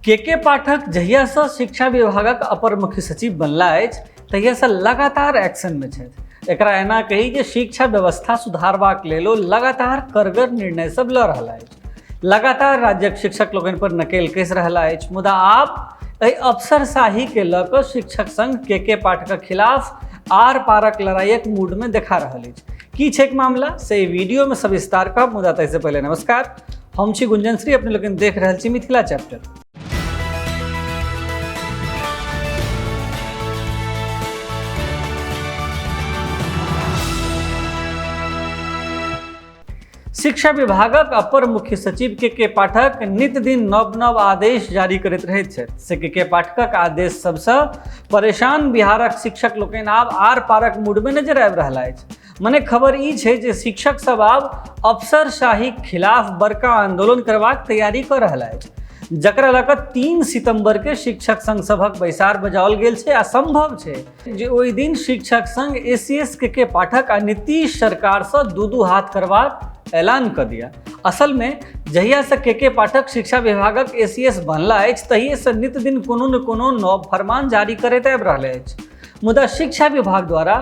के के पाठक जहियासँ शिक्षा विभागक अपर मुख्य सचिव बनला अछि तहियासँ लगातार एक्शनमे छथि। एकरा एना कही जे शिक्षा व्यवस्था सुधारबाक लेल ओ लगातार करगर निर्णय सब लऽ रहल अछि। लगातार राज्यक शिक्षक लोकनि पर नकेल कसि रहला अछि, मुदा आब एहि अफसरशाहीके लऽ कऽ शिक्षक संघ के के पाठकक खिलाफ आर पारक लड़ाइक मूडमे देखा रहल अछि। की छैक मामला से एहि वीडियोमे सविस्तार कहब, मुदा ताहिसँ पहिले नमस्कार। हम छी गुंजन श्री, अपने लोकनि देख रहल छी मिथिला चैप्टर। शिक्षा विभागक अपर मुख्य सचिव के के पाठक नित दिन नव नव आदेश जारी करैत रहैत छथि। से के के पाठकक आदेश सबसँ परेशान बिहारक शिक्षक लोकनि आब आर पारक मूडमे नजर आबि रहल अछि। मने खबर ई छै जे शिक्षक सब आब अफसरशाहीक खिलाफ बड़का आंदोलन करबाक तैयारी कऽ रहल अछि, जकरा लऽ कऽ 3 सितंबर के शिक्षक संघ सभक बैसार बजाओल गेल छै आ संभव छै जे ओहि दिन शिक्षक संघ एसीएस के के पाठक आ नीतीश सरकारसँ दू दू हाथ करबाक ऐलान कऽ दिया। असलमे जहियासँ के के पाठक शिक्षा विभागक एसीएस बनला अछि तहिएसँ नित दिन कोनो ने कोनो नव फरमान जारी करैत आबि रहल अछि, मुदा शिक्षा विभाग द्वारा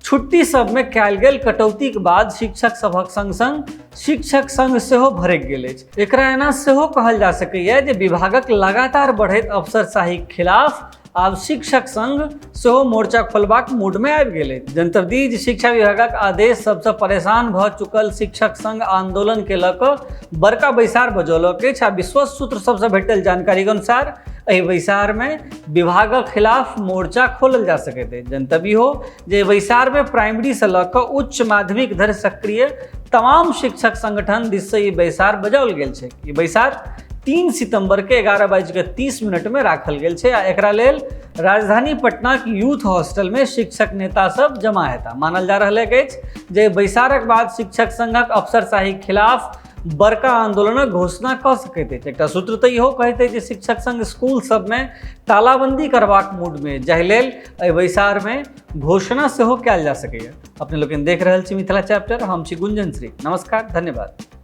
छुट्टी सबमे कयल गेल कटौतीक बाद शिक्षक सभक संग संग शिक्षक संघ सेहो भड़कि गेल अछि। एकरा एना सेहो कहल जा सकैए जे विभागक लगातार बढ़ैत अफसरशाहीक खिलाफ आब शिक्षक संघ सेहो मोर्चा खोलबाक मूडमे आबि गेल अछि। जनतब दी जे शिक्षा विभागक आदेश सबसँ परेशान भऽ चुकल शिक्षक संघ आंदोलनके लऽ कऽ बड़का बैसार बजौलक अछि आ विश्वस्त सूत्र सबसँ भेटल जानकारीक अनुसार एहि बैसारमे विभागक खिलाफ मोर्चा खोलल जा सकैत अछि। जनतब हो जे बैसारमे प्राइमरीसँ लऽ कऽ उच्च माध्यमिक धरि सक्रिय तमाम शिक्षक संगठन दिससँ ई बैसार बजाओल गेल छै। ई बैसार 3 सितंबर के 11:30 में राखल गेल छै आ एकरा लेल राजधानी पटनाक यूथ हॉस्टलमे शिक्षक नेता सब जमा हेता। मानल जा रहल अछि जे बैसारक बाद शिक्षक संघक अफसरशाहीक खिलाफ बड़का आंदोलनक घोषणा कऽ सकैत अछि। एकटा सूत्र तऽ इहो कहैत अछि जे शिक्षक संघ स्कूल सबमे तालाबंदी करबाक मूडमे, जाहि लेल एहि बैसारमे घोषणा सेहो कयल जा सकैए। अपने लोकनि देख रहल छी मिथिला चैप्टर, हम छी गुंजन श्री। नमस्कार, धन्यवाद।